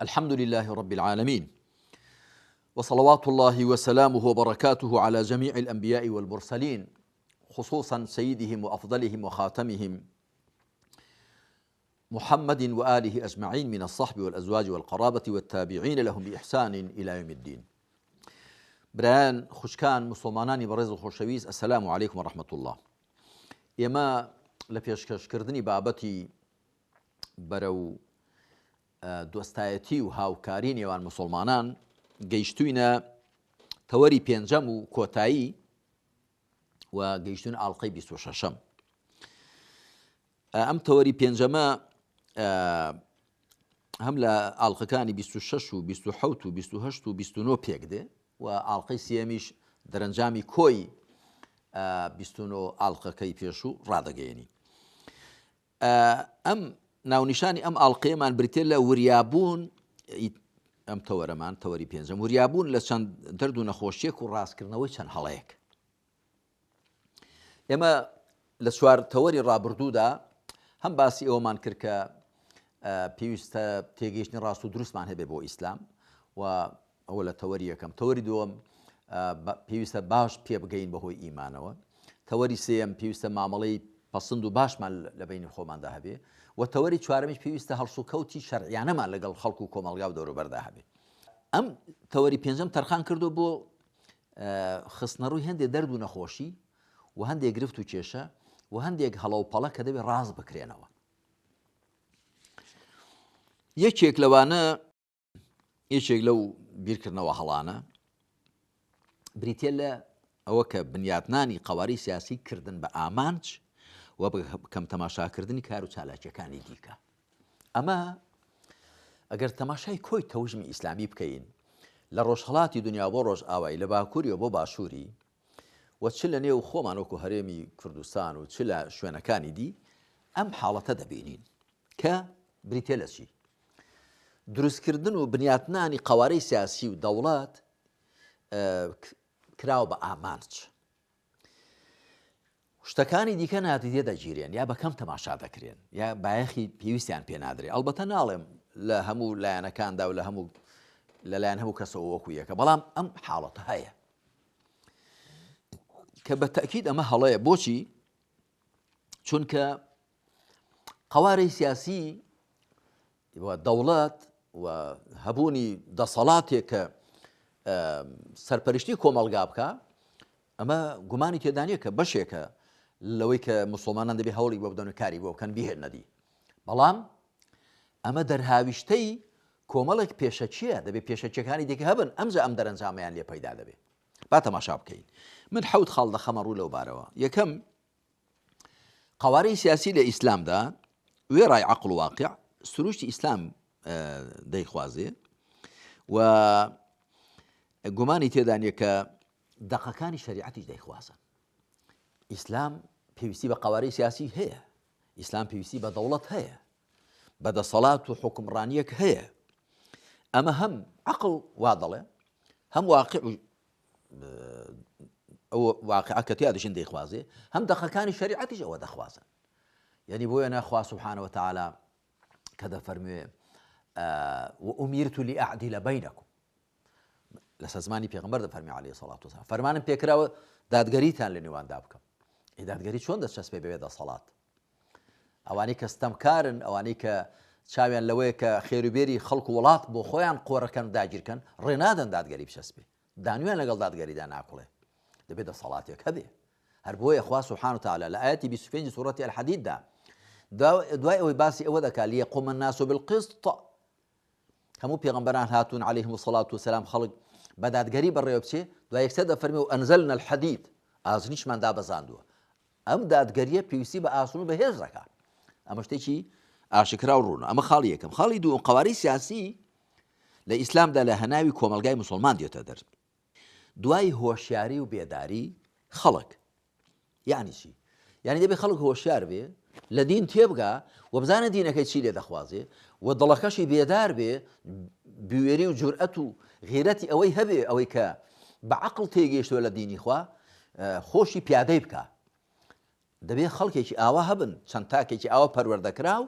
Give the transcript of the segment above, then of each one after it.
الحمد لله رب العالمين وصلوات الله وسلامه وبركاته على جميع الأنبياء والمرسلين خصوصا سيدهم وأفضلهم وخاتمهم محمد وآله أجمعين من الصحب والأزواج والقرابة والتابعين لهم بإحسان إلى يوم الدين. برایان خوشکان مسلمانانی بەڕێز و خۆشەویست السلام علیکم و رحمة الله. ئێمە لە پێشکەشکردنی بابەتی بەرەو دۆستایەتی و هاوکاری نێوان مسلمانان گەیشتوینە تەوەری پێنجەم و کۆتایی و گەیشتون ئاڵلقەی 26ەم. ئەم تەوەری پێنجەمە هەم لە ئاڵلقەکانی 26 و 27 و 28 و 29 پێک دێ و ئاڵلقەی سیەمیش دەرەنجامی کۆی 29 ئاڵلقەکەی پێشوو ڕادەگەیەنی. ئەم ناونیشانی ئەم ئاڵلقەیەمان بریتە لە وریابوون ئەم تەوەرەمان تەوەری پێنجەم وریابوون لە چەند دەرد و نەخۆشیەک و ڕاستکردنەوەی چەند هەڵەیەک. ئێمە لە چوار تەوەری ڕابردوودا هەم باسی ئەوەمان کرد کە پێویستە تێگەیشتنی ڕاست و دروستمان هەبێ بۆ ئیسلام و ئەوە لە تەوەری یەکەم. تەوەری دووەم پێویستە باش پێ بگەین بەهۆی ئیمانەوە. تەوەری سێیەم پێویستە مامەڵەی پەسند و باشمان لە بەینی خۆماندا هەبێ و تەوەری چوارەمیش پێویستە هەڵسوکەوتی شەرعیانەمان لەگەڵ خەڵک و کۆمەڵگا و دەوروبەردا هەبێ. ئەم تەوەری پێنجەم تەرخان کردو بۆ خستنەڕووی هەندێک دەرد و نەخۆشی و هەندێک گرفت و کێشە و هەندێک هەڵە و پەڵە کە دەبێت ڕاست بکرێنەوە. یەکێک لەوانە یەکێک لەو بیرکردنەوە هەڵانە بریتە لە ئەوە کە بنیاتنانی قواری سیاسی کردن بە ئامانج و کەم تەماشاکردنی کار و چالاکیەکانی دیکە. ئەمە ئەگەر تەماشای کۆی تەوژمی ئیسلامی بکەین لە ڕۆژهەڵاتی دنیا بۆ ڕۆژئاوای لە باکووریەوە بۆ باشووری و چ لە نێو خۆمان وەکو هەرێمی کوردستان و چ لە شوێنەکانی دی ئەم حاڵەتە دەبینین کە بریتە لە چی؟ دروستکردن و بنیاتنانی قوارەی سیاسی و دەوڵەت کراوە بە ئامانج. شتەکانی دیکە نادیدە دەگیرێن یا بە کەم تەماشا دەکرێن یا بایەخی پێویستیان پێ نادرێ. ئەڵبەتە ناڵێم لە هەموو لایەنەکاندا و لە هەموو لەلایەن هەموو کەسەوە وەکو یەکە، بەڵام ئەم حاڵەتە هەیە کە بە تەکید ئەمە هەڵەیە. بۆچی؟ چونکە قوارەی سیاسی و دەوڵەت و هەبوونی دەسەڵاتێک کە سەرپەرشتی کۆمەڵگا بکە ئەمە گومانی تێدا نییە کە بەشێکە لەوەی کە موسڵمانان دەبێ هەوڵی بۆ بدەن و کاری بۆ بکەن بیهێننە دی. بەڵام ئەمە دەرهاویشتەی کۆمەڵێک پێشەکییە، دەبێ پێشەکییەکانی دیکە هەبن ئەمجا ئەم دەرەنجامەیان لێ پەیدا دەبێ. با تەماشا بکەین. من حەوت خاڵ دەخەمە ڕوو لەو بارەوە. یەکەم، قەوارەی سیاسی لە ئیسلامدا وێڕای عەقڵ و واقع سروشتی ئیسلام دەیخوازێ و گومانی تێدا نییە کە دەقەکانی شەریعەتیش دەیخوازن. ئیسلام پێویستی بە قەوارەی سیاسی هەیە، ئیسلام پێویستی بە دەوڵەت هەیە، بە دەسەڵات و حوکمڕانییەک هەیە. ئەمە هەم عەقڵ وا دەڵێ، هەم واقع ئەو واقعە کە تیا دەژین دەیخوازێ، هەم دەقەکانی شەریعەتیش ئەوە دەخوازن. یعنی بۆیە ناخوا سبحانە وتعالی کە دەفەرموێ وأمرت لأعدل بينكم لەسەر زمانی پێغەمبەر دەفەرمی علیە سەڵات وسلام فەرمانم پێکراوە دادگەریتان لە نێواندا بکەم. ئەی دادگەری چۆن دەچەسپێ بەبێ دەسەڵات؟ ئەوانەی کە ستەمکارن، ئەوانەی کە چاویان لەوەیە کە خێروبێری خەڵک و وڵات بۆ خۆیان قۆرەکەن و داگیرکەن، ڕێ نادەن دادگەری بچەسپێ. دانویان لەگەڵ دادگەریدا ناکوڵێ. دەبێ دەسەڵاتێک هەبێ. هەر بۆیە خوا سبحانە وتعالی لە ئایەتی 25 سوڕەتی الحدید دا دوای ئەوەی باسی ئەوە دەکات لیقوم الناس بالقسط هەموو پێغەمبەران هاتوون علیهم الصلاة والسلام خەڵک بە دادگەری بەڕێوە بچێ، دوای یەکسەر دەفەرمێ و ئەنزلنا الحدید ئاسنیشمان دابەزاندووە. ئەم دادگەریە پێویستی بە ئاسن و بەهێز دەکا. ئەمە شتێکی ئاشکرا و ڕوونە. ئەمە خاڵی یەکەم. خاڵی دووەم، قەوارەی سیاسی لە ئیسلامدا لە هەناوی کۆمەڵگای موسڵمان دێتە دەر. دوای هۆشیاری و بێداری خەڵک. یعنی چی؟ یعنی دەبێ خەڵک هۆشیار بێ، لە دین تێبگا و بزانێ دینەکەی چی لێ دەخوازێ و دڵەکەشی بێدار بێ، بوێری و جورئەت و غیرەتی ئەوەی هەبێ، ئەوەی کە بە عەقڵ تێگەیشتووە لە دینی خوا، خۆشی پیادەی بکا. دەبێ خەڵکێکی ئاوا هەبن، چەند تاکێکی ئاوا پەروەردەکراو،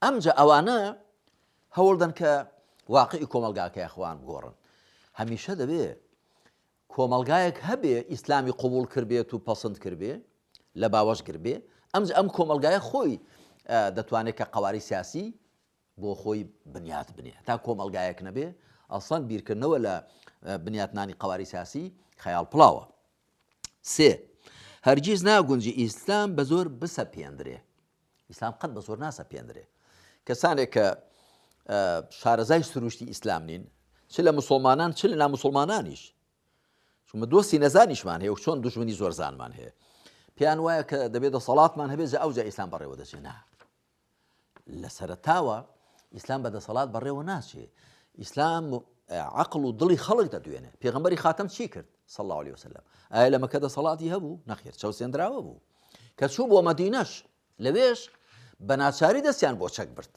ئەمجا ئەوانە هەوڵدەن کە واقعی کۆمەڵگاکەی خۆیان بگۆڕن. هەمیشە دەبێ کۆمەڵگایەک هەبێ ئیسلامی قبوڵ کردبێت و پەسند کردبێ، لە باوەش گربێ، ئەمجا ئەم کۆمەڵگایە خۆی دەتوانێت کە قەوارەی سیاسی بۆ خۆی بنیات بنێ. تا کۆمەڵگایەک نەبێ ئەسڵەن بیرکردنەوە لە بنیاتنانی قەوارەی سیاسی خەیاڵ پڵاوە. سێ، هەرگیز ناگونجی ئیسلام بە زۆر بسەپێندرێ. ئیسلام قەت بە زۆر ناسەپێندرێ. کەسانێک کە شارەزای سروشتی ئیسلام نین، چ لە مسوڵمانان چ لە نامسوڵمانانیش، چونکە دۆستی نەزانیشمان هەیە و چۆن دوژمنی زۆرزانمان هەیە، پێیان وایە کە دەبێت دەسەڵاتمان هەبێت جا ئەوجا ئیسلام بەڕێوە دەچێت. نا، لە سەرەتاوە ئیسلام بە دەسەڵات بەڕێوە ناچێ. ئیسلام عەقڵ و دڵی خەڵک دەدوێنێ. پێغەمبەری خاتەم چی کرد؟ صلی الله علیه وسلم. ئایا لە مەکە دەسەڵاتی هەبوو؟ نەخێر، چەوسێندراوە بوو. کە چوو بۆ مەدینەش، لەوێش بە ناچاری دەستیان بۆ چەک برد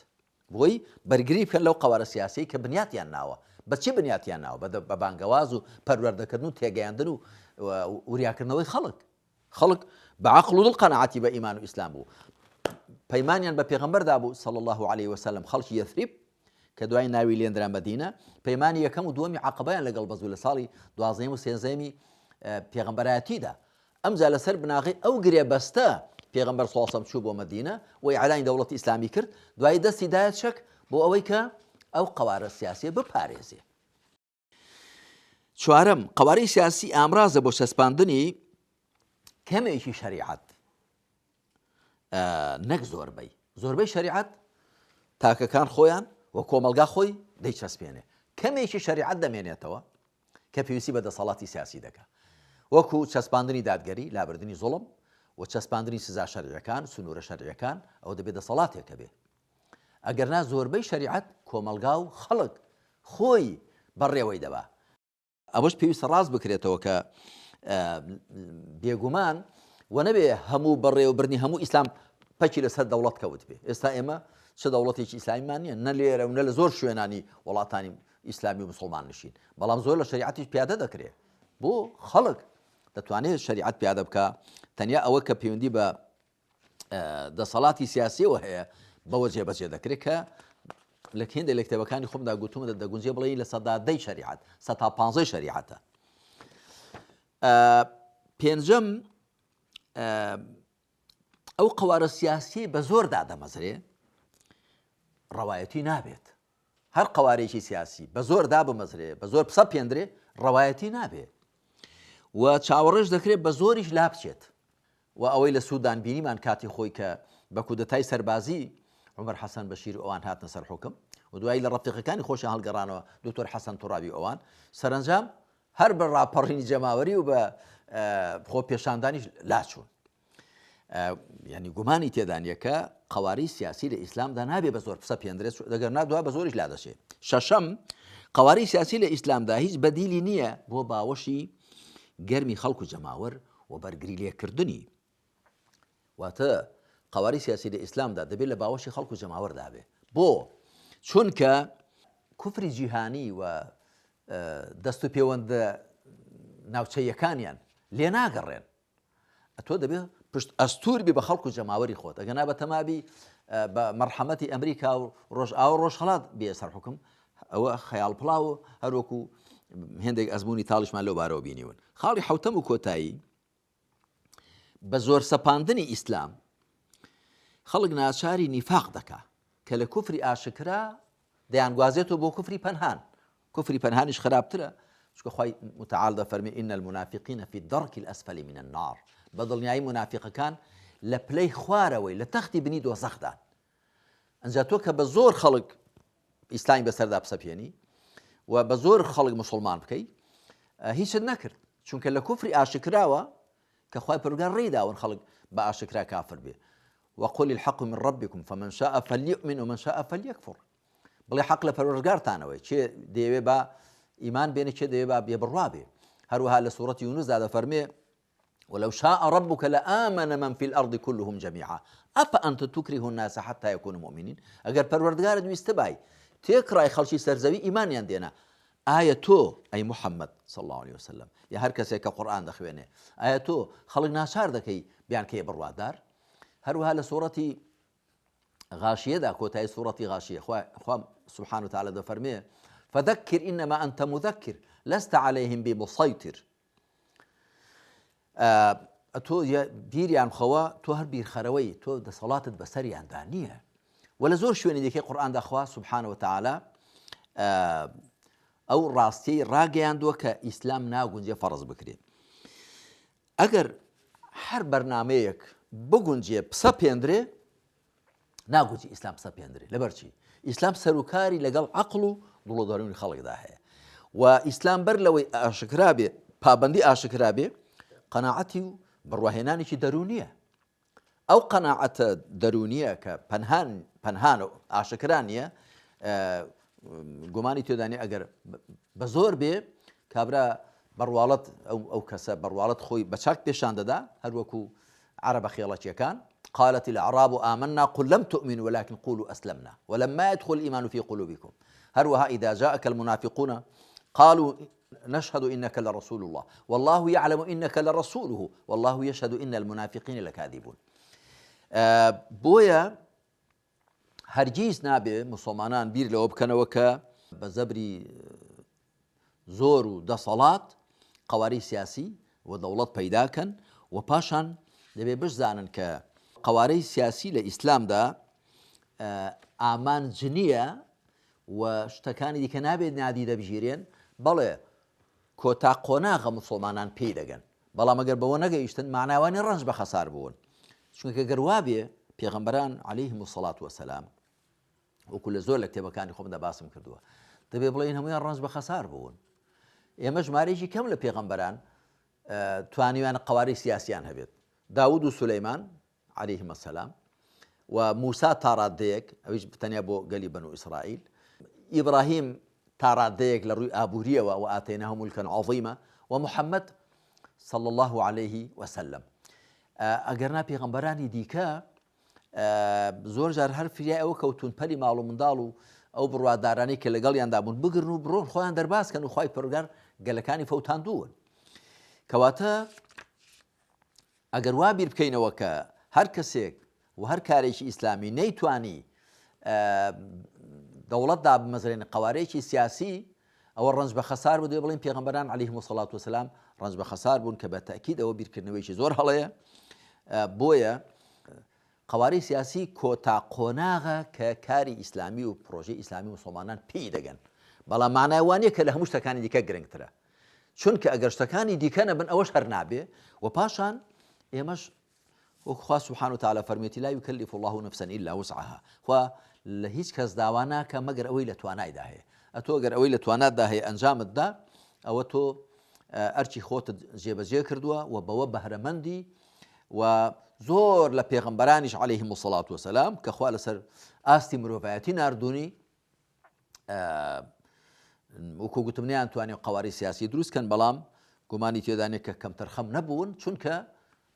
بۆی بەرگری بکەن لەو قەوارە سیاسیەی کە بنیاتیان ناوە. بە چی بنیاتیان ناوە؟ بە بانگەواز و پەروەردەکردن و تێگەیاندن و وریاکردنەوەی خەڵک. خەڵک بە عەقڵ و دڵ قەناعەتی بە ئیمان و ئیسلام بوو. پەیمانیان بە پێغەمبەر دابوو صلی اللە علیه وسلم، خەڵکی یەثریب کە دوای ناوی لێندرا مەدینە، پەیمانی یەکەم و دووەمی عەقەبەیان لەگەڵ بەست لە ساڵی دوازدەیەم و سێزدەیەمی پێغەمبەرایەتیدا. ئەمجا لەسەر بناغەی ئەو گرێبەستە پێغەمبەر صلی اللە علیه وسلم چوو بۆ مەدینە و ئیعلانی دەوڵەتی ئیسلامی کرد، دوایی دەستی دایە چەک بۆ ئەوەی کە ئەو قەوارە سیاسیە بپارێزێ. چوارەم، قەوارەی سیاسی ئامرازە بۆ چەسپاندنی کەمێکی شەریعەت نەک زۆربەی. زۆربەی شەریعەت تاکەکان خۆیان و کۆمەڵگا خۆی دەیچەسپێنێ. کەمێکی شەریعەت دەمێنێتەوە کە پێویستی بە دەسەڵاتی سیاسی دەکا، وەکو چەسپاندنی دادگەری، لابردنی زوڵم و چەسپاندنی سزا شەرعیەکان، سنوورە شەرعیەکان، ئەوە دەبێت دەسەڵاتێک هەبێ. ئەگەرنا زۆربەی شەریعەت کۆمەڵگا و خەڵک خۆی بەڕێوەی دەبا. ئەوەش پێویستە ڕاست بکرێتەوە کە بێگومان و نەبێ هەموو بەڕێوەبردنی هەموو ئیسلام پەکی لەسەر دەوڵەت کەوت بێ. ئێستا ئێمە چ دەوڵەتێکی ئیسلامیمان نییە، نە لێرە و نە لە زۆر شوێنانی وڵاتانی ئیسلامی و مسلمان نشین، بەڵام زۆر لە شەریعەتیش پیادە دەکرێ. بۆ خەڵک دەتوانێت شەریعەت پیادە بکا، تەنیا ئەوە کە پەیوەندی بە دەسەڵاتی سیاسیەوە هەیە بەوە جێبەجێ دەکرێت کە لە هێندێک لە کتێبەکانی خۆمدا گوتومە دەگونجێ بڵێ 10% شەریعەت 15% شەریعەتە. پێنجەم، ئەو قەوارە سیاسی بە زۆر دادەمەزرێ ڕەوایەتی نابێت. هەر قەوارێکی سیاسی بە زۆر دابمەزرێ، بە زۆر پسەپێندرێ، ڕەوایەتی نابێ و چاوەڕێش دەکرێت بە زۆریش لابچێت. و ئەوەی لە سودان بینیمان کاتی خۆی کە بە کودەتای سەربازی عومەر حەسەن بەشیر و ئەوان هاتنە سەر حوکم و دوایی لە ڕەفیقەکانی خۆشیان هەڵگەڕانەوە دکتۆر حەسەن تورابی و ئەوان، سەرەنجام هەر بە ڕاپەڕینی جەماوەری و بە خۆپێشاندانیش لاچوون. یعنی گومانی تێدا نییە کە قەوارەی سیاسی لە ئیسلامدا نابێ بە زۆر پسەپێندرێت، دەگەر نا دوا بە زۆریش لادەچێت. شەشەم، قەوارەی سیاسی لە ئیسلامدا هیچ بەدیلی نییە بۆ باوەشی گەرمی خەڵک و جەماوەر و بەرگری لێکردنی. واتە قەوارەی سیاسی لە ئیسلامدا دەبێت لە باوەشی خەڵک و جەماوەردا بێ. بۆ؟ چونکە کوفری جیهانی و دەست و پێوەندە ناوچەیەکانیان لێ ناگەڕێن. ئەتۆ دەبێ پشت ئەستور بی بە خەڵک و جەماوەری خۆت، ئەگەر نا بەتەمابی بە مەرحەمەتی ئەمریکا و ڕۆژئاوا و ڕۆژهەڵات بێ سەر حوکم، ئەوە خەیاڵ پڵاو و هەروەکو هێندێک ئەزموونی تاڵیشمان لەو بارەوە بینیون. خاڵی حەوتەم و کۆتایی، بە زۆر سەپاندنی ئیسلام خەڵک ناچاری نیفاق دەکا کە لە کوفری ئاشکرا دەیانگوازێتەوە بۆ کوفری پەنهان. کوفری پەنهانیش خراپترە، چونکە خوای متعال دەفەرمێ ان المنافقین فی الدرک الاسفل من النار، بە دڵنیایی مونافیقەکان لە پلەی خوارەوەی لە تەختی بنی دۆزەخدان. ئەنجا تۆ کە بە زۆر خەڵک ئیسلامی بەسەردا بسەپێنی و بە زۆر خەڵک مسلمان بکەی هیچت نەکرد، چونکە لە کوفری ئاشکراوە کە خوای پەروەردگار ڕێی داون خەڵک بە ئاشکرا کافر بێ. وقل الحق من ربکم فمن شاء فلیؤمن ومن شاء فلیکفر، بڵێ حەق لە پەروەردگارتانەوەی، کێ دەیەوێ با ئیمان بێنێ، کێ دەیەوێ با بێبڕوا بێ. هەروەها لە سوڕەتی یونسدا دەفەرمێ ولو شاء ربك لآمن من في الأرض كلهم جميعا أفأنت تكره الناس حتى يكونوا مؤمنين، ئەگەر پەروەردگارت ویستبای تێکڕای خەڵکی سەرزەوی ئیمانیان دێنا، ئایا تۆ ئەی محمد صلی اللە علیە وسلم یا هەر کەسێک کە قورئان دەخوێنێ ئایا تۆ خەڵک ناچار دەکەی بیانکەیە بڕوادار؟ هەروەها لە سوڕەتی. غاشیەدا کۆتایی سوڕەتی غاشیە خوا خوا سبحانه وتعالى دەفەرمێ فذكر إنما أنت مذكر لست عليهم بمسيطر تۆ بیریان خەوە تۆ هەر بیرخەرەوەی تۆ دەسەڵاتت بەسەریاندا نییە و لە زۆر شوێنی دیکەی قورئاندا خوا سبحانە وتعالی ئەو ڕاستیەی ڕاگەیاندووە کە ئیسلام ناگونجێ فەڕز بکرێت ئەگەر هەر بەرنمەیەک بگونجێ پسەپێندرێ ناگوتی ئیسلام پسەپێندرێ لەبەرچی ئیسلام سەرکاری لەگەڵ عقل و دڵۆدەرونی خەڵکدا هەیە و ئیسلام بەر لەوەی ئاشکرا بێ پابندی ئاشکرا بێ قەناعەتی و بڕواهێنانێکی دەرونیە ئەو قەناعەتە دەروونییە کە پەنهان پەنهان و ئاشکرا نییە گومانی تێدا نییە ئەگەر بە زۆر بێ کابرا بەڕواڵەت ئەو ئەو کەسە بەڕواڵەت خۆی بە چاک پێشان دەدا هەروەکو عەرەبە خێڵەکیەکان قالت الأعراب آمنا قل لم تؤمنوا ولكن قولوا أسلمنا ولما يدخل الإيمان في قلوبكم هروها إذا جاءك المنافقون قالوا نشهد انک لرسول اللە واللە یعلم انک لرسوله واللە یشهد ان المنافقین لکاذبون بۆیە هەرگیز نابێ مسلمانان بیر لەوە بکەنەوە کە بە زەبری زۆر و دەسەڵات قواری سیاسی و دەوڵەت پەیداکەن و پاشان دەبێ بشزانن کە قوارەی سیاسی لە ئیسلامدا ئامانج نییە و شتەکانی دیکە نابێت نادیدە بگیرێن، بەڵێ کۆتا قۆناغە موسڵمانان پێی دەگەن، بەڵام ئەگەر بەوە نەگەیشتن مانای وانیە ڕەنج بە خەسار بوون، چونکە گەر وابێ پێغەمبەران علیهم الصلاة والسلام وەکو لە زۆر لە کتێبەکانی خۆمدا باسم کردووە دەبێ بڵێین هەموویان ڕەنج بە خەسار بوون. ئێمە ژمارەیەکی کەم لە پێغەمبەران توانیویانە قەوارەی سیاسیان هەبێت، داود و سولەیمان علیهما السلام، و موسا تاڕاددەیەک، ئەویش تەنیا بۆ گەلی بەنو ئیسرائیل، ئیبراهیم تاڕاددەیەک لە ڕووی ئابوورییەوە، وآتیناه ملکا عظیما، و محمد صلی اللە علیه وسلم. ئەگەرنا پێغەمبەرانی دیکە زۆر جار هەر فریای ئەوە کەوتون پەلی ماڵ و منداڵ و ئەو بڕوادارانەی کە لەگەڵیاندا بوون بگرن و بڕۆن خۆیان دەرباز کەن و خوای پەروەردگار گەلەکانی فەوتاندوون. کەواتە ئەگەر وا بیر بکەینەوە کە هەر کەسێک و هەر کارێکی ئیسلامی نەیتوانی دەوڵەت دابمەزرێنێ قەوارەیەکی سیاسی ئەوە ڕەنج بە خەسار بوو دەبێ بڵێین پێغەمبەران عەلەیهم الصلاة والسلام ڕەنج بە خەسار بوون کە بە تەئکید ئەوە بیرکردنەوەیەکی زۆر هەڵەیە بۆیە قەوارەی سیاسی کۆتا قۆناغە کە کاری ئیسلامی و پرۆژەی ئیسلامی مسلمانان پێی دەگەن بەڵام مانای وانە کە لە هەموو شتەکانی دیکە گرنگترە چونکە ئەگەر شتەکانی دیکە نەبن ئەوەش هەر نابێ و پاشان ئێمەش وەکو خوا سبحانه وتعالی فەرموویەتی لا یکلف الله نفسا الا وسعها خوا لە هیچ کەس داوا ناکە مەگەر ئەوەی لە توانایدا هەیە ئەتۆ گەر ئەوەی لە تواناتدا هەیە ئەنجامت دا ئەوە تۆ ئەرکی خۆتت جێبەجێ کردووە و بەوە بەهرەمەندی و زۆر لە پێغەمبەرانیش عەلەیهم الصلاة والسلام کە خوا لەسەر ئاستی مرۆڤایەتی ناردوونی وەکو گوتم نیان توانی قواری سیاسی دروست کەن بەڵام گومانی تێدانێت کە کەمتەرخەم نەبوون چونکە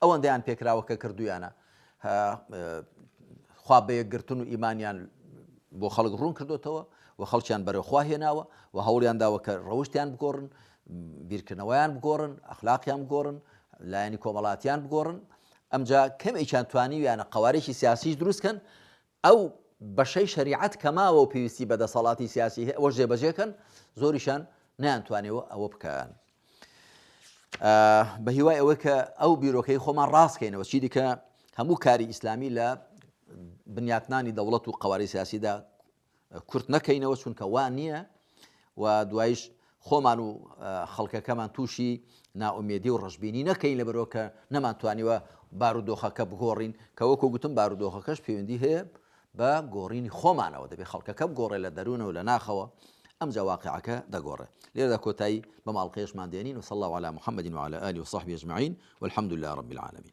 ئەوەندەیان پێکراوە کە کردویانە خوا بە یەکگرتن و ئیمانیان بۆ خەڵک ڕوون کردوتەوە و خەڵکیان بەرەو خوا هێناوە و هەوڵیان داوە کە ڕەوشتیان بگۆڕن بیرکردنەوەیان بگۆڕن ئەخلاقیان بگۆڕن لایەنی کۆمەڵاتیان بگۆڕن ئەمجا کەمێکیان توانیویانە قوارێکی سیاسیش دروستکەن ئەو بەشەی شەریعەت کە ماوە و پێویستی بە دەسەڵاتی سیاسی هەیە ئەوەش جێبەجێ کەن، زۆریشیان نەیانتوانیوە ئەوە بکەن. بە هیوای ئەوەی کە ئەو بیرۆکەی خۆمان ڕاست کەینەوە، چیدیکە هەموو کاری ئیسلامی لە بنیاتنانی دەوڵەت و قەوارەی سیاسیدا کورت نەکەینەوە، چونکە وا نییە و دوایش خۆمان و خەڵکەکەمان تووشی نائومێدی و ڕەشبینی نەکەین لەبەرئەوە کە نەمانتوانیوە بارودۆخەکە بگۆڕین، کە وەکو گوتم بارودۆخەکەش پەیوەندی هەیە بە گۆڕینی خۆمانەوە، دەبێت خەڵکەکە بگۆڕێت لە دەروونەوە لە ناخەوە، ئەمجا واقیعەکە دەگۆڕێت. لێرەدا کۆتایی بەم ئاڵقەیەشمان دێنین، وصلی اللە علی محمد وعلی آله وصحبه اجمعین والحمد لله رب العالمین.